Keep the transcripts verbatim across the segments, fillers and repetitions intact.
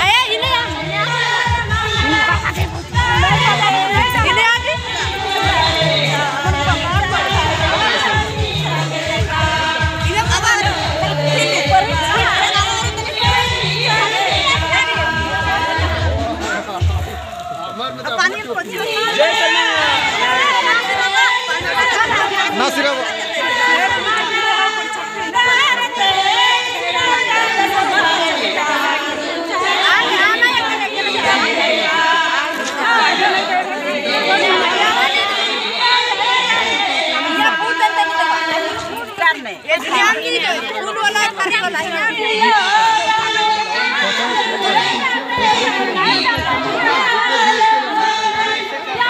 आया, इन्हें आ। इन्हें आ।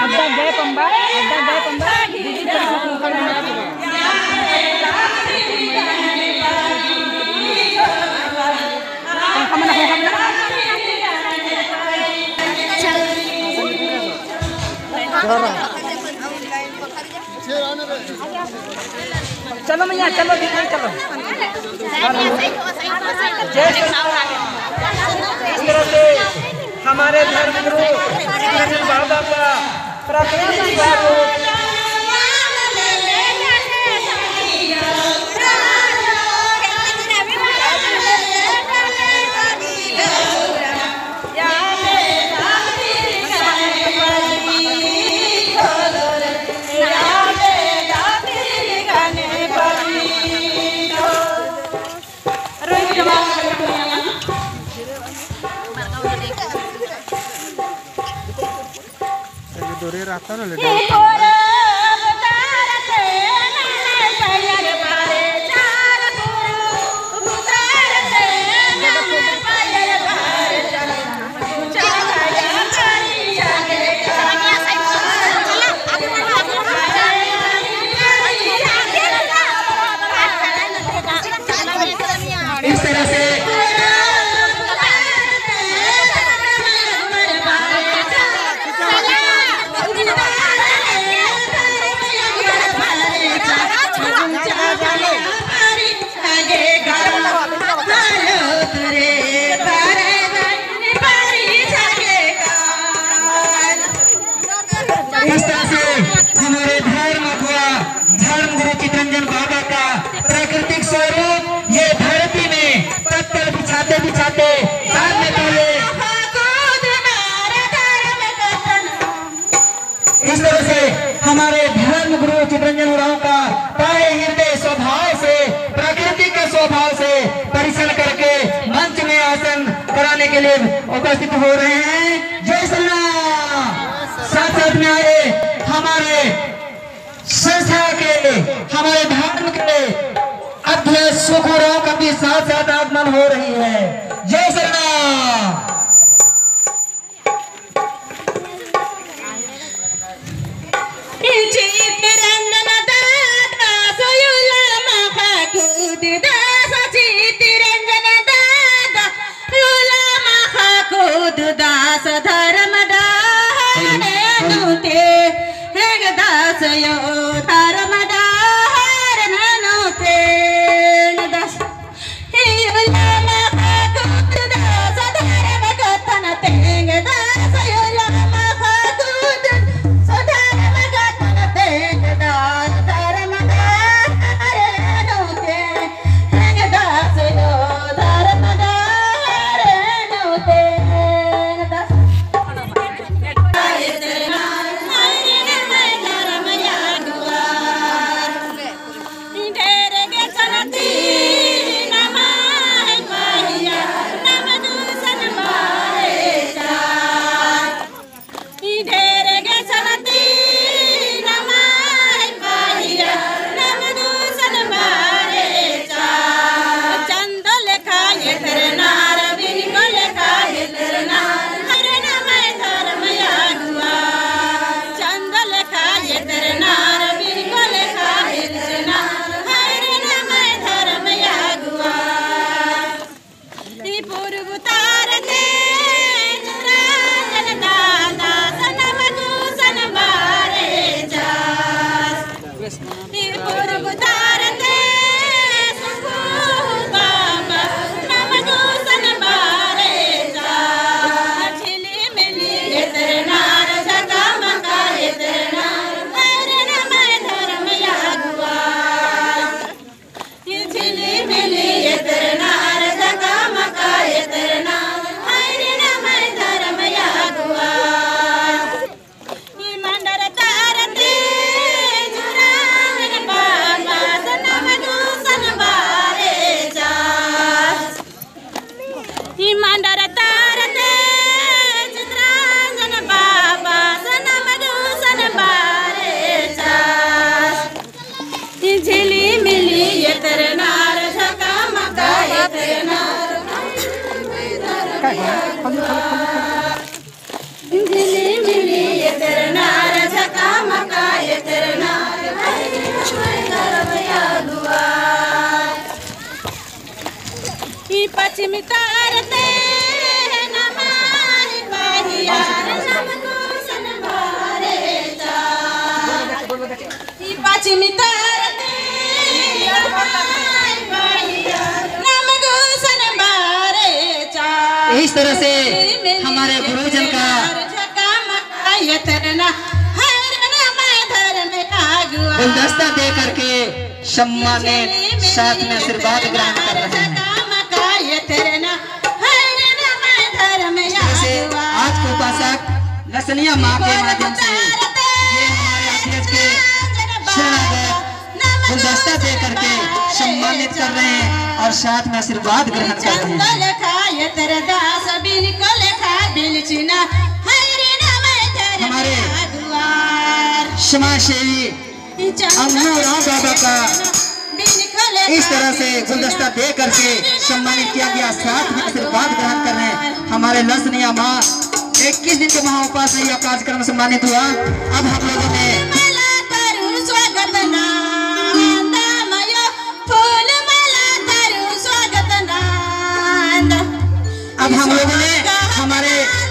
अड्डा गए पंबा, अड्डा गए पंबा। चलो मैया, चलो दीदी, चलो। जय श्री राम। इस तरह से हमारे धर्मगुरु श्री बाबा का प्राकृतिक स्वरूप इस तरह से इस तरह से हमारे धर्म अगुआ, धर्म गुरु चितरंजन बाबा का प्राकृतिक स्वरूप ये धरती में पत्थर बिछाते बिछाते बाद में पहले इस तरह से हमारे धर्म गुरु चितरंजन उराँव का पाए हृदय स्वभाव से, प्राकृतिक स्वभाव से परीक्षण करके मंच में आसन कराने के लिए उपस्थित हो रहे हैं। जय श्री राम। साथ साथ में आए हमारे संस्था के, हमारे धर्म के अध्यक्ष सुखू उराँव का भी साथ साथ आगमन हो रही है। जय श्री राम। चितरंजन दादा सोयुला मखा कूद दास, चितरंजन दादा सोयुला मखा कूद दास, धर्म डहरे नू तेंग दास यो, धर्म डहरे नू तेंग दास। इस तरह से हमारे गुरुजन का गुलदस्ता दे करके सम्मानित, साथ में आशीर्वाद ग्रहण कर रहे हैं। इस तरह से आज के उपासक लसनिया माँ के माध्यम से ये हमारे अध्यक्ष के शरणागत गुलदस्ता दे करके सम्मानित कर रहे हैं और साथ में आशीर्वाद ग्रहण कर रहे हैं। हमारे समाज सेवी अम्मू राम बाबा का इस तरह से गुलदस्ता दे करके सम्मानित किया गया, साथ में आशीर्वाद ग्रहण कर रहे हैं। हमारे लसनिया माँ इक्कीस दिन के महाउपास में यह कार्यक्रम सम्मानित हुआ। अब हम लोगों ने अब हम लोगों ने हमारे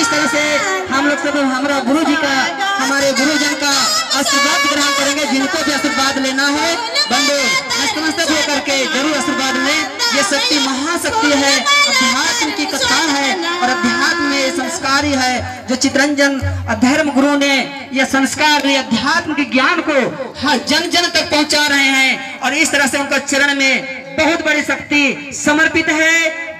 इस तरह से हम लोग सब हमारा गुरु जी का, हमारे गुरुजन का आशीर्वाद ग्रहण करेंगे। जिनको भी आशीर्वाद लेना हो, बंधु, नतमस्तक होकर के जरूर आशीर्वाद लें। ये शक्ति महाशक्ति है, अध्यात्म की कथा है और अध्यात्म में संस्कारी है। जो चितरंजन धर्म गुरु ने यह संस्कार, ये अध्यात्म के ज्ञान को हर जन जन तक पहुंचा रहे हैं और इस तरह से उनका चरण में बहुत बड़ी शक्ति समर्पित है,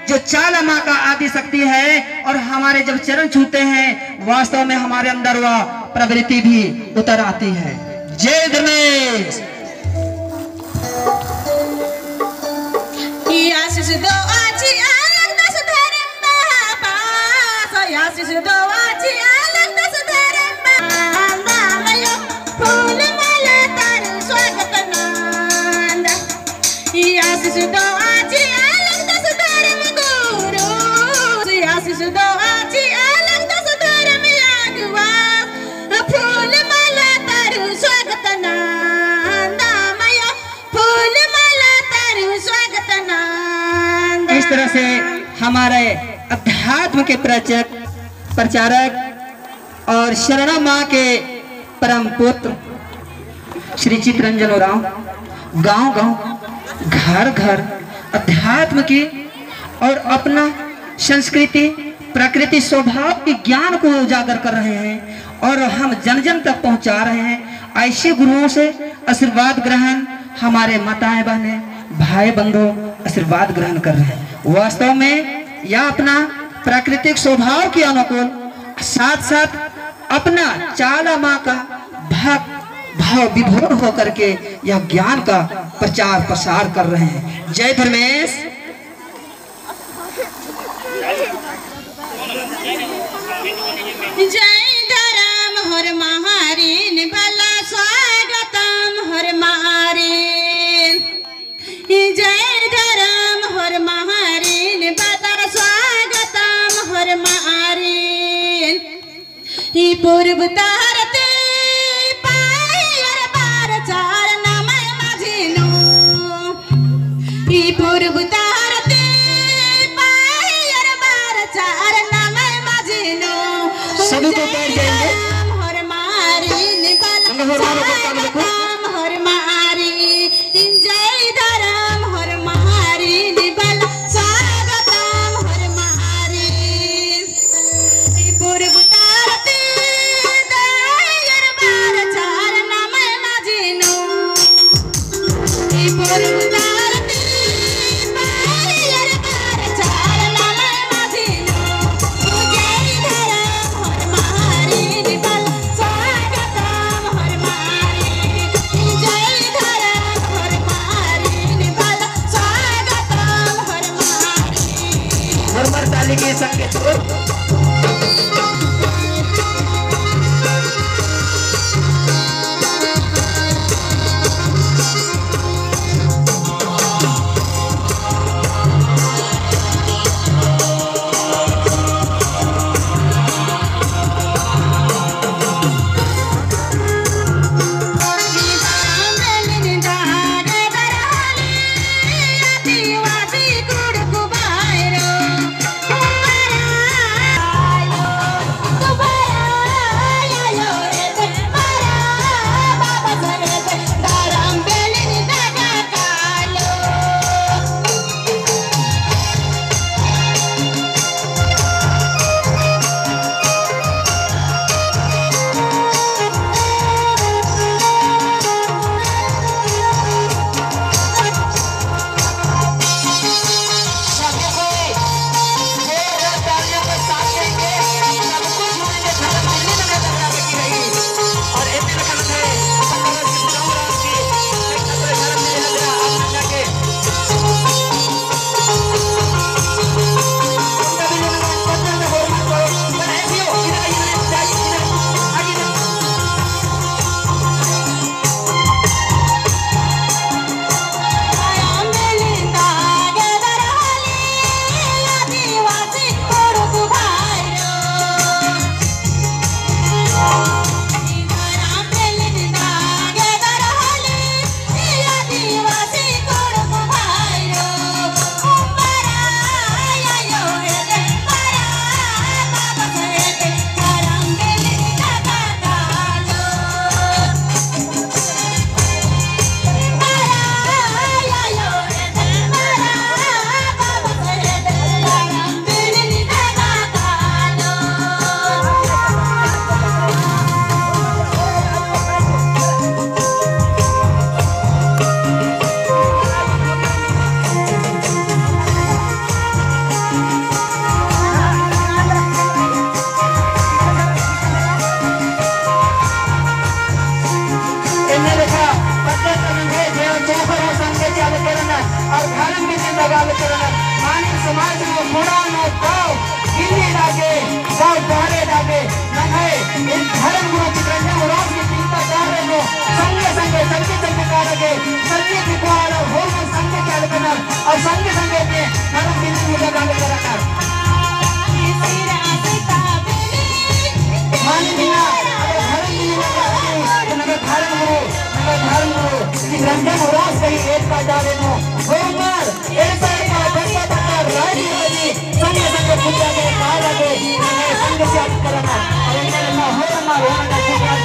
जो चाला माँ का आदि शक्ति है और हमारे जब चरण छूते हैं, वास्तव में हमारे अंदर वह प्रवृत्ति भी उतर आती है। जय धर्मेश। इस तरह से हमारे अध्यात्म के प्रचक-, प्रचारक और शरणा माँ के परम पुत्र श्री चितरंजन उराँव गांव-गांव, घर-घर अध्यात्म की और अपना संस्कृति, प्रकृति, स्वभाव के ज्ञान को उजागर कर रहे हैं और हम जन-जन तक पहुंचा रहे हैं। ऐसे गुरुओं से आशीर्वाद ग्रहण हमारे माताएं बहनें, भाई बंधु आशीर्वाद ग्रहण कर रहे हैं। वास्तव में यह अपना प्राकृतिक स्वभाव के अनुकूल साथ-साथ अपना चाला माँ का भक्त भाव विभोर होकर के यह ज्ञान का प्रचार प्रसार कर रहे हैं। जय धर्मेश। जय धरम होरमारिन बला स्वागतम होरमारिन। जय धरम होरमारिन बला स्वागतम होरमारिन। ई पूर्व तारती पायर बार चार नमय मझी नू। ई पूर्व तारती पायर बार चार नमय मझी नू। सभी को बैठ जाएंगे। राम होरमारिन बला गंगा होरमारिन बला स्वागतम होरमारिन। जय धरम होरमारिन बला स्वागतम होरमारिन। ई पूर्व तारती दायर बार चार नमय मझी नू। ई पूर्व तारती दायर बार चार नमय मझी नू। जय धरम होरमारिन बला स्वागतम होरमारिन। जय धरम होरमारिन बला स्वागतम होरमारिन। होरमर ताली के संगे तो। के संगे दिखवाल और होरमर संगे चाल करनर और संगे संगे में धर्म बिंदु मुद्दा गांड करनर। माने बिना अगर धर्म बिंदु मुद्दा गांड करनर, नगर धर्म गुरु, नगर धर्म गुरु, कि रंजन उराँव गही एक पैदा लेनो, होरमर, एक पैदा, बच्चा तक राजी राजी, संगे संगे पूजा के, काला के, नगर संगे से आप करना, और इनका होरमर, होरमर के पास,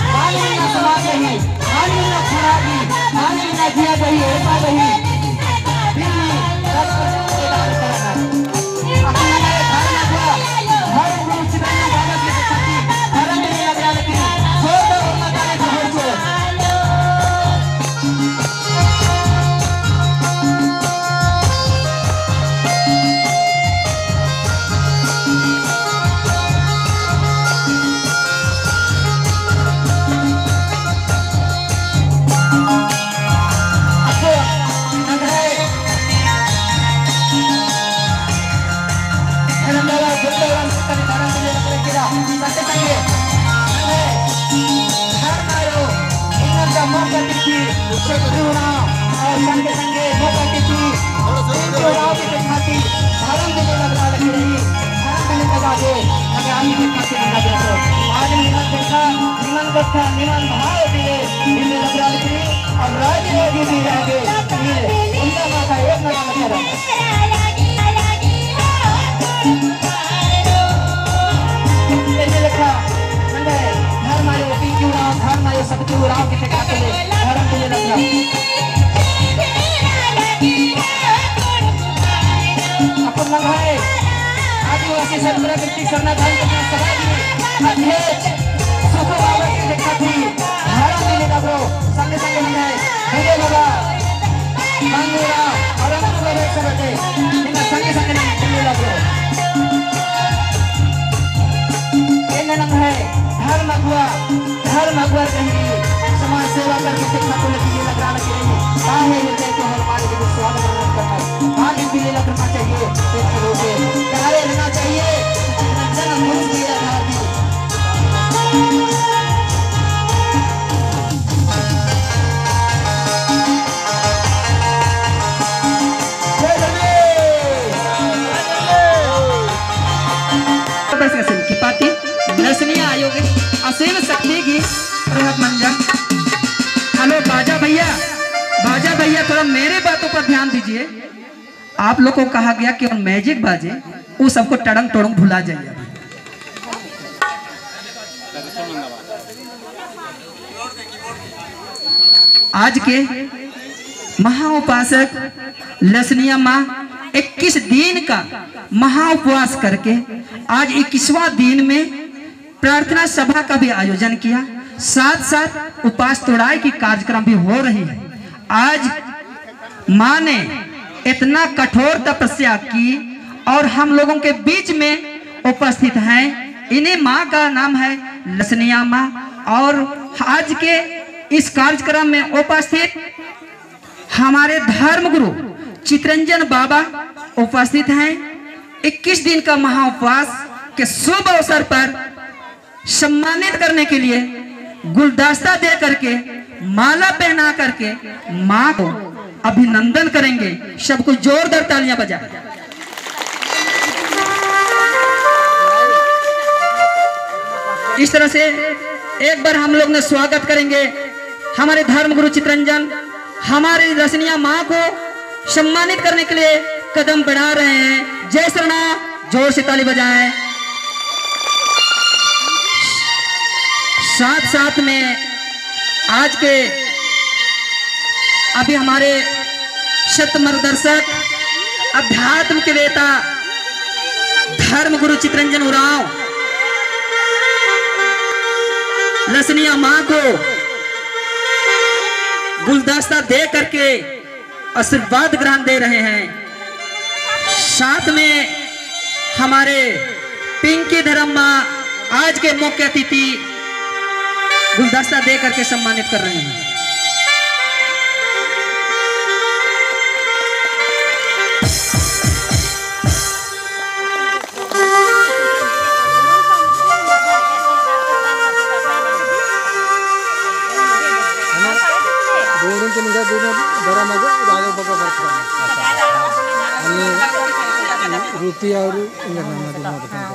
माने बिना समाज नहीं, मानिना खुरागी, मानिना जिया दही, एपा दही। बिल्ली, रक्त प्रदान करना। अपना नंग्है धर्म अगुवा, हर गुरु चितरंजन बाबा की शक्ति, धर्म में लग रहा लेकिन, जोर तो होना चाहिए, जोर से। संगे संगे मुख्य अतिथि, पिंकी उराँव की खातिर धर्म बिल्ली लग रहा लगी रही, धर्म बिल्ली लगा दे, हमें आने की खातिर लगा दे। आज निमन देखा, निमन कत्था, निमन भाव दिले, बिल्ली लग रहा लगी रही, और राजी राजी भी रह गए, ये उनका माता एक नया लग रहा। एन्ने लेखा नंग्है धर्म आयो पिंकी उराँव, धर्म आयो शक्ति उराँव की देखा के लिए धर्म के लिए लग रहा। अपन नंग्है आदिवासी सत प्राकृतिक सरना धर्म के समाज में अध्यक्ष सुखु बाबा की देखा थी धर्म के लिए लग रहा। संगे संगे नंग्है भैया बाबा मंगूरा और अंकु बाबा एक साथ थे। इनका संगे संगे नंग्है भैया लग रहा। एन्ने नंग्है धर्म अगुवा, धर्म अगुवा कहीं समाज सेवा करके देखा तो लेकिन ये लग रहा कि नहीं, काहे ये कहते हैं हमारे लिए स्वागत करना, आज भी ये लगना चाहिए, एक लोग है, प्यारे रहना चाहिए, जन्म मुझ दिया था अभी। बस ऐसे की पाती लसनिया आयो गे, असीम शक्ति की प्रभात मंजन। हेलो बाजा भैया, बाजा भैया थोड़ा मेरे बातों पर ध्यान दीजिए। आप लोग को कहा गया कि मैजिक बाजे, वो सबको टड़ंग टड़ंग भुला जाइए अभी। आज के महाउपासक लसनिया माँ इक्कीस दिन का महाउपवास करके आज इक्कीसवाँ दिन में प्रार्थना सभा का भी आयोजन किया, साथ साथ उपास तोड़ाई की कार्यक्रम भी हो रही है। आज माँ ने इतना कठोर तपस्या की और हम लोगों के बीच में उपस्थित हैं। इन्हीं माँ का नाम है लसनिया माँ। और आज के इस कार्यक्रम में उपस्थित हमारे धर्मगुरु चितरंजन बाबा उपस्थित हैं। इक्कीस दिन का महाउपवास के शुभ अवसर पर सम्मानित करने के लिए गुलदस्ता दे करके, माला पहना करके माँ को अभिनंदन करेंगे। सबको जोरदार तालियां बजा। इस तरह से एक बार हम लोग ने स्वागत करेंगे हमारे धर्मगुरु चितरंजन, हमारी लसनिया माँ को सम्मानित करने के लिए कदम बढ़ा रहे हैं। जय सरना, जोर से ताली बजाएं। साथ साथ में आज के अभी हमारे सत मार्गदर्शक, अध्यात्म के वेता, धर्मगुरु चितरंजन उराँव लसनिया माँ को गुलदस्ता दे करके आशीर्वाद ग्रहण दे रहे हैं। साथ में हमारे पिंकी धर्म माँ आज के मुख्य अतिथि गुलदस्ता दे करके सम्मानित कर रहे हैं। श्रुति और इनका नाम है, हाँ।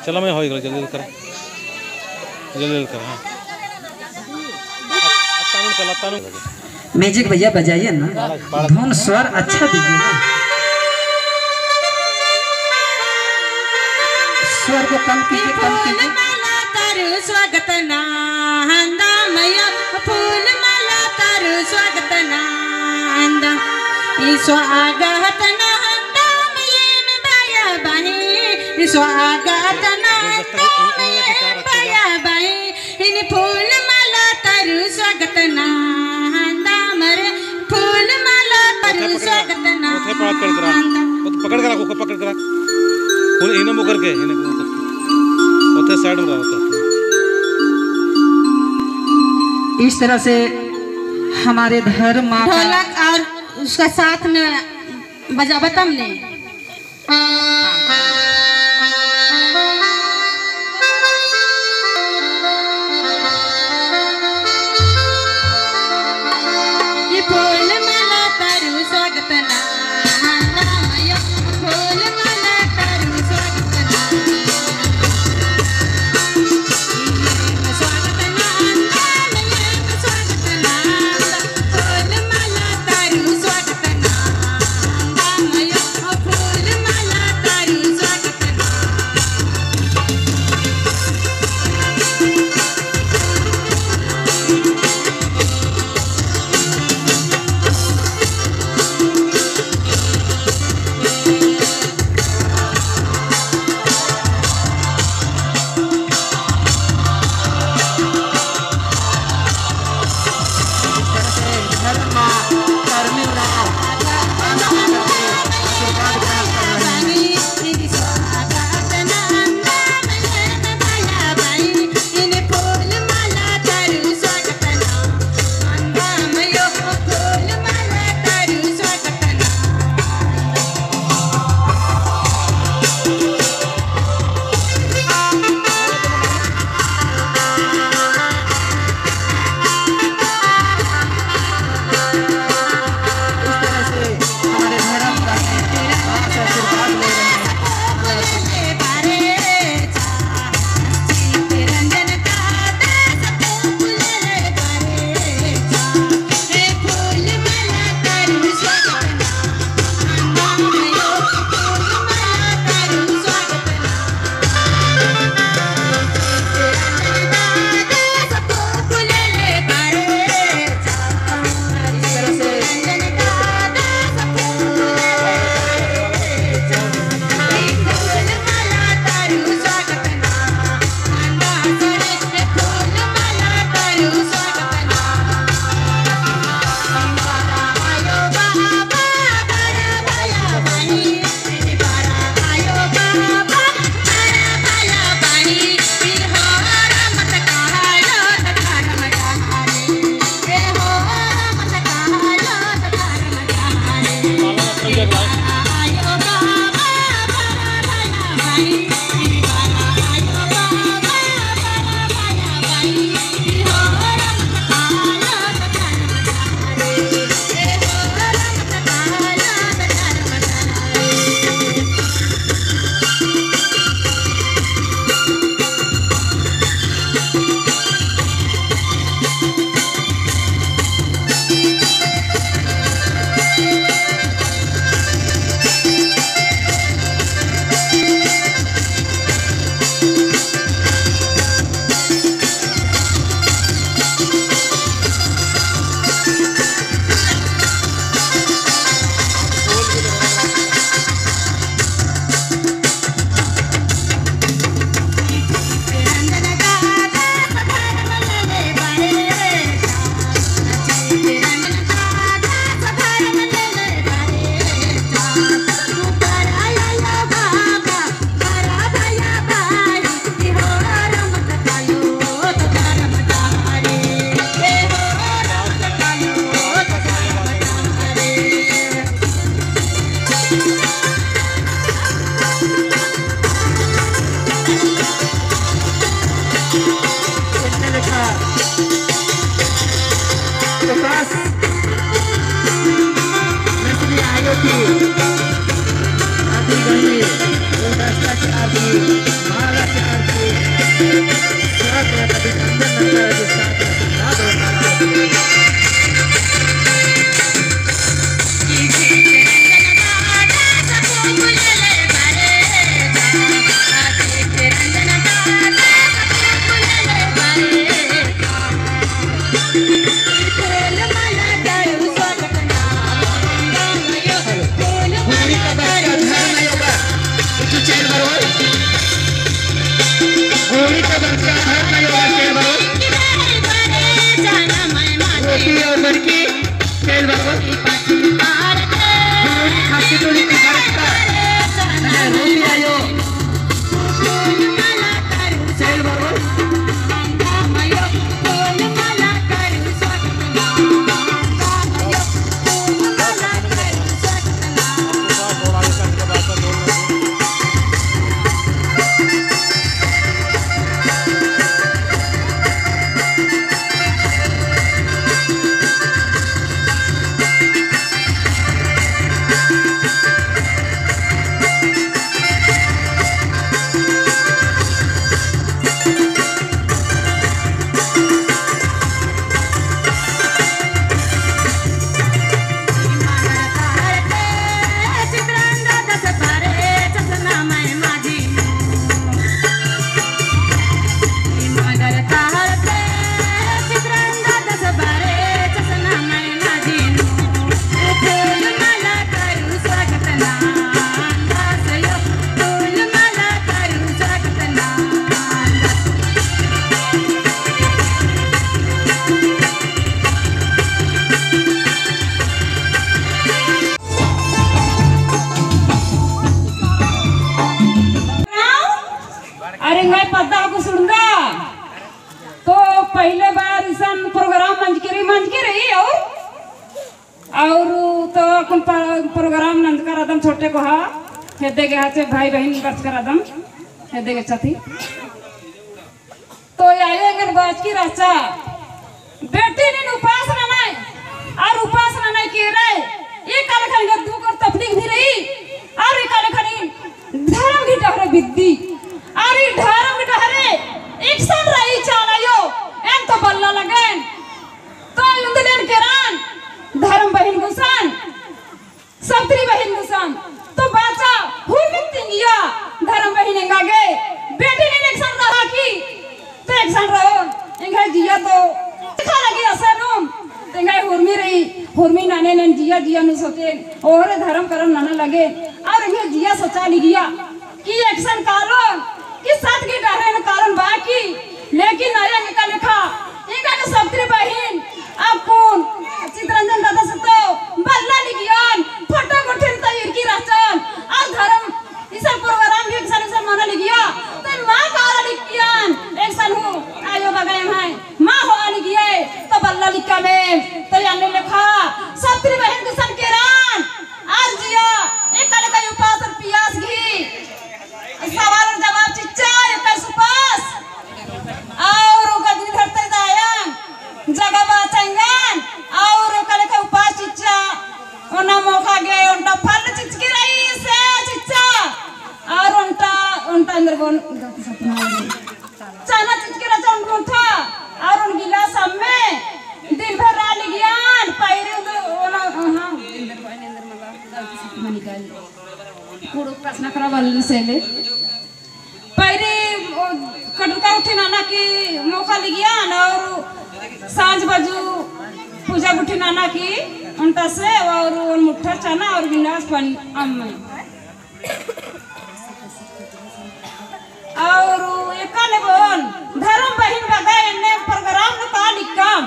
चला मैं होई गला, जल्दी जल्दी करा, जल्दी जल्दी करा, हाँ। अत्ता नू चला, अत्ता नू। Music भैया बजाइए ना, धुन स्वर अच्छा दीजिए ना। स्वर को कम कीजिए, कम कीजिए। ओथे पकड़ करा, ओथे पकड़ करा, ओको पकड़ करा। उन्हें इन्हें मुकर के, इन्हें मुकर के। ओथे side में रहा, ओथे। इस तरह से हमारे धर्म माँ का ढोलक और उसका साथ में बजाबत हमने। अरे एंग्है पद्दा हूँ सुड़ंगा। तो पहले बार इसन program मंजकी रई, मंजकी रई और, और तो अक्कुन प-, program नंजका रअदम छोटे कोहा, हेद्दे गे हचे भाई बहिन बरचका रअदम, हेद्दे गे चती। तो आयो एंगन बाचकी रहचा, बेटी नीन उपास ननय, और उपास ननय केरय, एका लेखा एंगा दुख और तकलीफ भी रई, और एका लेखा नीन धरम गही डहरे बिद्दी, और ई धरम गही डहरे एकसन रई चाला आयो, एन तो बल्ला लगेन, तो उन्दुल एन केरन, धरम बहिन गुसन, सवतरी बहिन गुसन, तो बाचा, हुरमिन तिंगिया, धरम बहिन एंगा गे, बेटी नीन एकसन रहा की, तो एकसन रओ, एंग्है जिया तो, देखा लगी असर नू, तो एंग्है हुरमी रई, हुरमी ननेन एन जिया, जिया नू सोचेन, ओरे धरम करम नना लगे, और एंग्है जिया सोचा लिगिया, कि एकसन कालोन, कि सत गही डहरेन कालोन बाकी, लेकिन आयो एंगा लेखा, एंगा गे सवतरी बहिन, अक्कुन, चितरंजन दादास तो, बल्ला लिगियन, फोटो गुट्ठिन तो इरकी रहचन, और धरम, इसन program भी एकसन एकसन मना लिगिया, तो मा काला लिगियन, एकसन हूँ, आयो बगाय है, मा होआ लिगिया, तो बल्ला लिक्का में, तो अन्ने लेखा, सवतरी बहिन गुसन केरन, और जिया, एका लेखा उपास और पियास गही, सवाल और जवाब चिच्चा, एकासे उपास। और गजनी धरते जायन, जगह बाचंगन, और एका लेखा उपास चिच्चा, ओना मोखा गे, ओन्टा फल चिचकी रई से चिच्चा, और ओन्टा, ओन्टा अंदर बोन, चना चिचकी रचा ओन मोखा, और ओन गिलास अम्मे, दिन भर रआ लिगियन, पैरी उन्दु, ओना, हाँ, मनिकाली। कुँड़ुख़ प्रश्न करा बल्ली से ले। पैरी, ओ, कटुरका उठी नना की मोखा लिगियन और सांझ बजु पूजा गुट्ठी नना की ओन्टा से और ओन मुट्ठा चना और गिलास पानी अम्मे। और एका ले बोन, धरम बहिन बगाय एन्ने program नू का लिक्कम।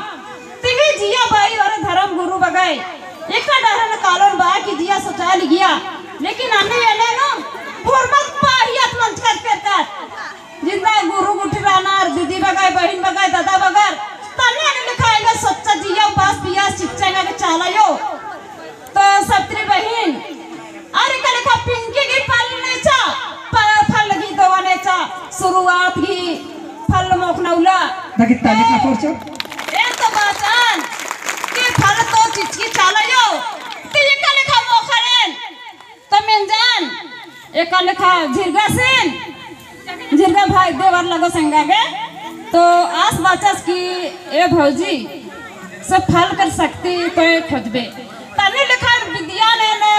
तिंगी जिया बाई और धरम गुरु बगाय। एका डहरन कालोन बा कि जिया सोचा लिगिया। लेकिन अन्ने एन्ने नू, हुरमत पाहियत मंजकत केरकत। जिन्दा गुरु गुट्ठी रअनर, दीदी बगाय, बहिन बगाय, दादा बगर। तन्ने अन्ने लेखा एंगा सोचा जिया उपास पियास चिच्चा एंगा गे चाला आयो। तो सवतरी बहिन, अरे का लेखा पिंकी गही फल नेचा, प-, फल गही दोवा नेचा, शुरुआत गही फल मोखना उल्ला। दगी ताली का पोरचो। ए तो बाचन, कि फल तो चिचकी चाला आयो, तो एका लेखा मोखा रे, एका लेखा झिरगासिन, झिरगा भाई देवर लगो संगा गे, तो आस बाचस कि ए भौजी, सब फल कर सकती कोई खोजबे। तन्नी लेखा बिद्या ने ने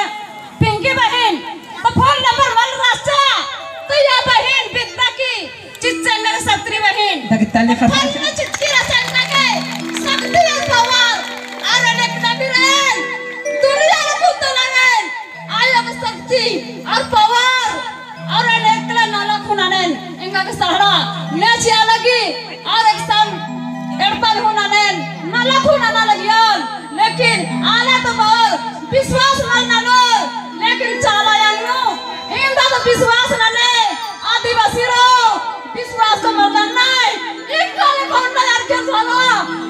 पिंकी बहिन, तो फोन नंबर मल रहचा, तो या बहिन बिद्दा की चिच्चंगर सत्री बहिन। दगिता लेखा फल में चिचकी रहचा एंगा गे, शक्ति और पावर, और अनेक नबी रहे, दुनिया में कुत्ता लगे। आयो के शक्ति और पावर और अनेकला नलख हूँ ननेन, एंगा के सहारा ने चिआ लगी और एक साल एड़पन हूँ ननेन, नलख हूँ नना लगियन, लेकिन आला तो बओर विश्वास मल ननोर, लेकिन चाला आयो नू, एंगा तो विश्वास नने, आदिवासी रओ, विश्वास तो मल नन्नय, इक्का ले कौन ना यार के साला,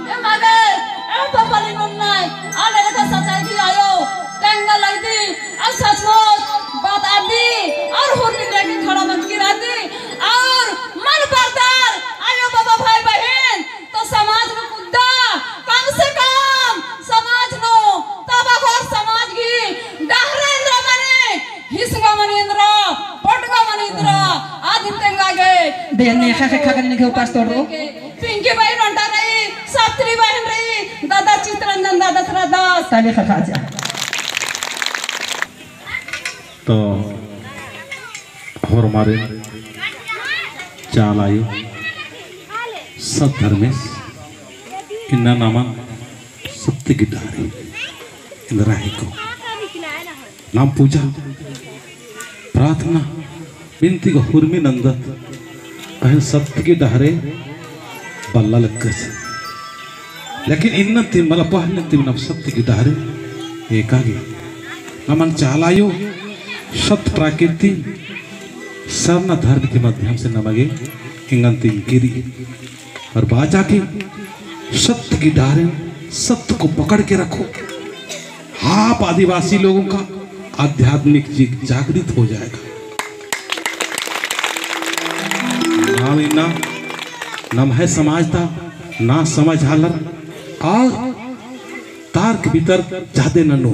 ए मगे, ए पपली नन्नय, आले लेखा सच्चाई की आयो, तेंगा लगदी, और सचमुच बात आदी, और हुर्मी लेके खड़ा मंजकी रहदी, और मल बरदार, आयो बाबा भाई बहिन, तो समाज नू कुद्दा, कम से कम समाज नू, तब अगर समाज की डहरे एन्दरा मने, हिसगा मने एन्दरा, पटगा मने एन्दरा, आदिन तेंगा गे। बे नेखा ख़ेक्खा कने निखे उपास तोड़ो। पिंकी बहिन ओन्टा रई, सावित्री बहिन रई, दादा चितरंजन दादा थरा दास। ताली ख़ेक्खा जा। तो होरमारिन चाला आयो, सत धर्मेस, इन्ना नमन सत्य की डहरे एन्दरा हिको। नाम पूजा, प्रार्थना, बिनती गो हुर्मी नन्दत, पहें सत्य की डहरे बल्ला लक्कस। लेकिन इन्नन ती मला पहले ती नम सत्य की डहरे एका गे। नमन चाला आयो, सत प्रकृति, सरना धर्म के माध्यम से नमगे एंगन तिंकी रई। और बाचा कि सत्य की डहरे, सत्य को पकड़ के रखो। आप आदिवासी लोगों का आध्यात्मिक जी-, जागृत हो जाएगा। नाम इन्ना, नम्है समाज ता ना समझ आलर और तर्क वितर्क जादे नन्नू,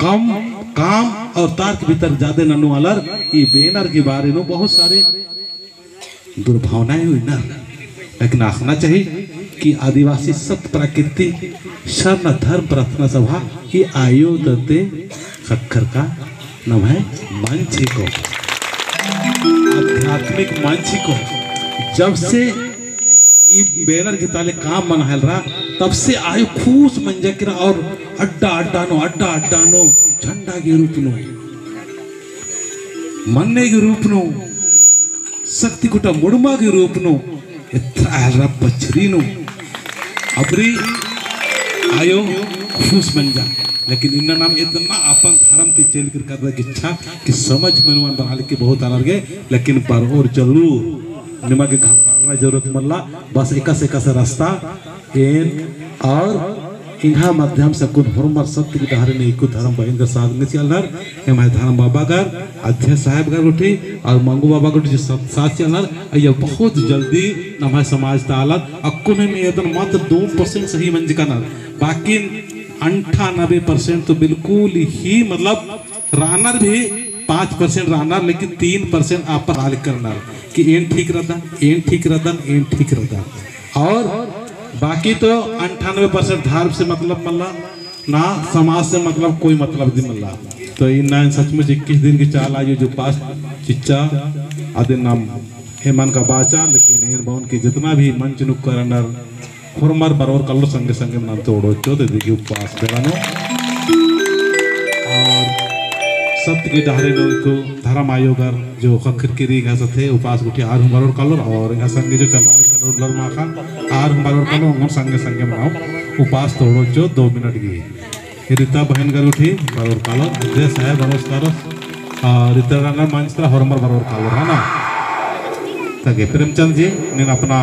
कम काम और तर्क वितर्क जादे नन्नू आलर ई banner के बारे में बहुत सारे दुर्भावनाएं हुई ना, लेकिन आखना चाहिए कि आदिवासी सत प्रकृति सरना धर्म प्रार्थना सभा ई आयो ती ख़क्खरका नम्है मंच हिको, आध्यात्मिक मंच हिको। जब से ई banner के ताले काम मना हेलरा, तब से आयो खुश मंजा केरा और अड्डा अड्डा नू, अड्डा अड्डा नू झंडा के रूप नू, मन्ने के रूप नू, शक्ति खुटा मुड़मा के रूप नू एथरा हेलरा पछरी नू। अबरी आयो खुश मंजा, लेकिन इन्ना नाम इतना अपन धर्म ती चल कर करदा की इच्छा कि समझ में नुआन बना लेके बहुत आलर गे, लेकिन बरओर जरूर निमा गे घबराना जरूरत मल्ला। बस एकासे एकासे रास्ता एन और एंग्है माध्यम से अक्कुन होरमर सत्य की डहरे नू इक्कु धर्म बहिन गर साथ में चिआलनर, एम्है धर्म बाबा गर, अध्यक्ष साहब गर गुट्ठी और मंगू बाबा गुट्ठी जो साथ, साथ चिआलनर, अइय्या बहुत जल्दी नम्है समाज ता आलर, अक्कुन एन एदन मात्र दो percent सही मंजकनर, बाकी अंठानबे percent तो बिल्कुल ही मतलब रअनर भी पाँच percent रअनर, लेकिन तीन percent आपस आल करनर कि एन ठीक रअदन, एन ठीक रअदन, एन ठीक रअदन। और बाकी तो अंठानबे percent धर्म से मतलब मल्ला, ना समाज से मतलब कोई मतलब दिम मल्ला। तो इन्ना एन सचमुच इक्कीस दिन की चाला आयो जो उपास चिच्चा, अदिन नाम एमन का बाचा, लेकिन एन बओन कि जितना भी मंच नू करनर होरमर बरओर कालोर संगे संगे नाम तोड़ो चो दे देखिए उपास बेड़ा नू। और सत्य की डहरे नू इक्कु धर्म आयो गर जो ख़क्खरकी रई एंग्है साथे उपास गुट्ठी आर हूँ बरओर कालोर और एंग्है संगे जो चंद्रालिका डोडलर माखा आर हूँ बरओर कालोर, ओंगोन संगे संगे नाम उपास तोड़ो चो दो मिनट गे। रीता बहिन गर गुट्ठी बरओर कालोर, जय साहेब नमस्कार। आ, रीता रंगन मंच तरा होरमर बरओर कालोर, है ना? ताकि प्रेमचंद जी, नीन अपना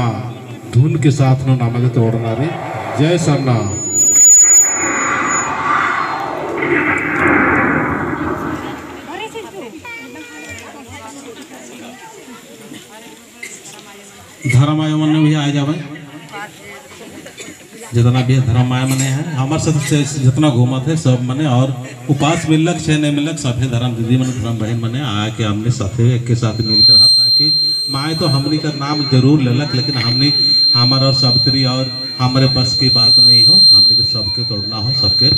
धुन के साथ नू नाम गे तोड़ना रई। जय सरना। धर्म आयो मन्ने भैया आ जावे। जितना भी धर्म माय मने है, हमर साथ से जितना घूमत है, सब मने और उपास मिलक, छे नहीं मिलक, सभे धर्म दीदी मने, धर्म बहिन मने, आके हमने साथे, एक के साथ मिलकर रहा, ताकि माय तो हमनी का नाम जरूर लेलक, लेकिन हमनी, हमर और सावित्री और हमरे बस की बात नहीं हो, हमनी के सबके तोड़ना हो, सबके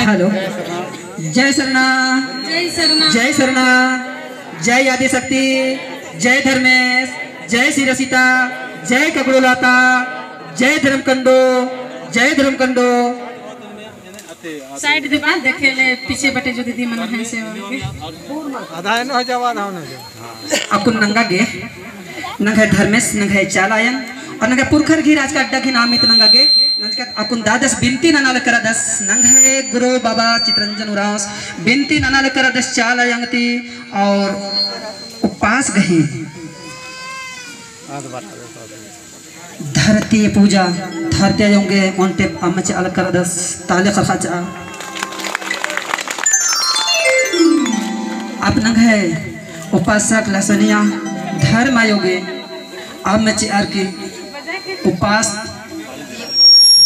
हेलो। जय सरना। जय सरना। जय सरना। जय आदिशक्ति। जय धर्मेस। जय सिरसिता। जय ककड़ोलाता। जय धर्मकंडो। जय धर्मकंडो। साइड दीबा देखे ले पीछे बटे जो दीदी मन है से। आधा है ना, जवाब आधा होने दे। अक्कुन नंगा गे, नंग्है धर्मेस, नंग्है चाला आयंग, और नंग्है पुरखर गही राजका अड्डा गही नामित नंगा गे, नंजका अक्कुन दादस बिनती नना लगदस, नंग्है गुरु बाबा चितरंजन उराँवस, बिनती नना लगदस चाला आयंग ती, और उपास गही। धरती पूजा, धरती आयो गे ओन्टे अम्म चिआ लगदस, ताले खरखा चिआ। आप नंग्है उपासक लसनिया धर्म आयो गे अम्म चिअर की उपास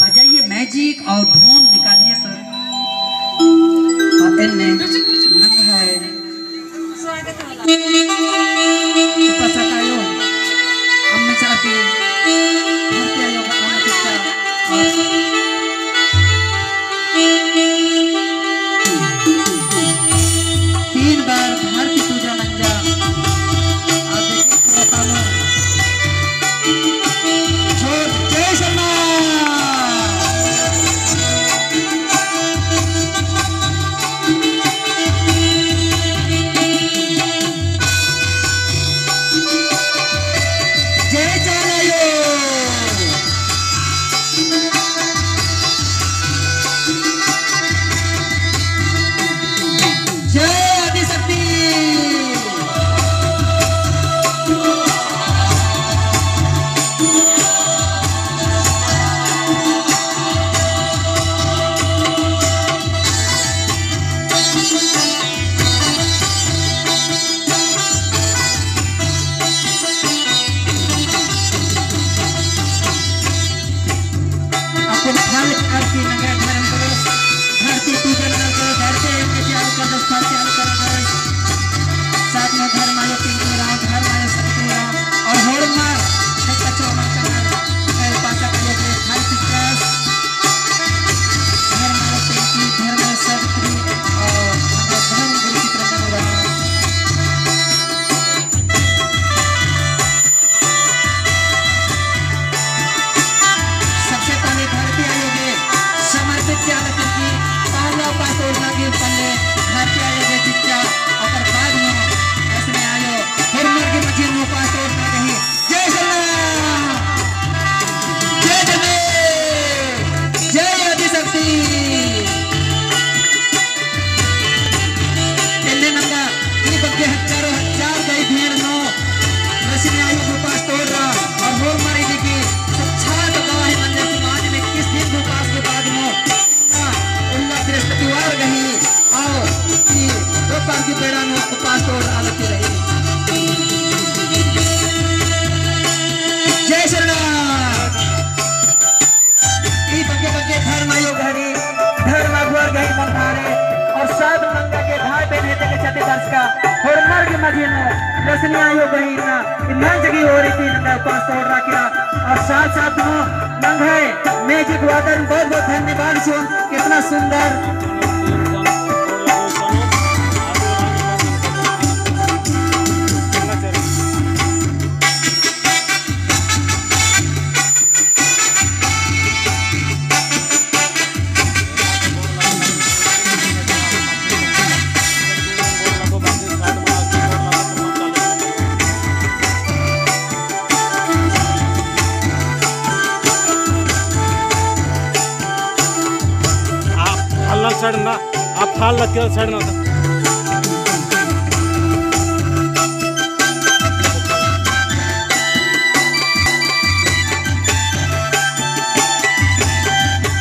बजाइए, मैजिक और धुन निकालिए सर। और एन्ने नंग्है उपासक आयो, अम्म चिआ की, धरती आयो का अम्म चिआ। तीन बार धरती पूजा मंजा। आप देखिए, पूरा तालो। छोड़, जय सरना। जय चाला आयो। जय आदिशक्ति। अक्कुन फल अरती नंग्है धर्म करो, धरती पूजन नंग्है करो, धरती आयो गे चिआ लगदस, धरती आयो गे चिआ लगदस। साथ में धर्म आयो पिंकी राम, धर्म आयो शक्ति राम, और होरमर, छक्का चौमा करना, नंग्है उपासक आयो गे फल चिच्चस। धर्म आयो पिंकी, धर्म आयो सावित्री, और नंग्है धर्म गुरु चितरंजन उराँव। सबसे पहले धरती आयो गे समर्पित चिआ लगदस की पहला उपास तोड़ना की पहले धरती आयो गे चिच्चा, ओकर बाद में ऐसने आयो होरमर की मझी में उपास तोड़ना रही। जय सरना, जय धर्मेस, जय आदिशक्ति। एन्ने नंगा ई बग्गे हजारों हजार गही भीड़ नू लसनिया आयो उपास तोड़रा और होरमर इदी की साक्षात गवाही मंजा समाज में किस दिन उपास के बाद नू उल्ला बृहस्पतिवार गही आओ कि दोपहर की बेड़ा नू उपास तोड़रा लगती रही। जय सरना। ई बग्गे बग्गे धर्म आयो गही, धर्म अगुवर गही मंदारे, और सब नंगा गे भाई बहन हेद्दे के छत्तीसगढ़ का होरमर की मझी नू लसनिया आयो गही ना, इन्ना जगी होरी की नंगा उपास तोड़रा किया, और साथ साथ नू नंग्है मैजिक वादन बहुत बहुत धन्यवाद सुन, कितना सुंदर। आप फाल ला सड़ना, आप फाल ला तेल सड़ना था।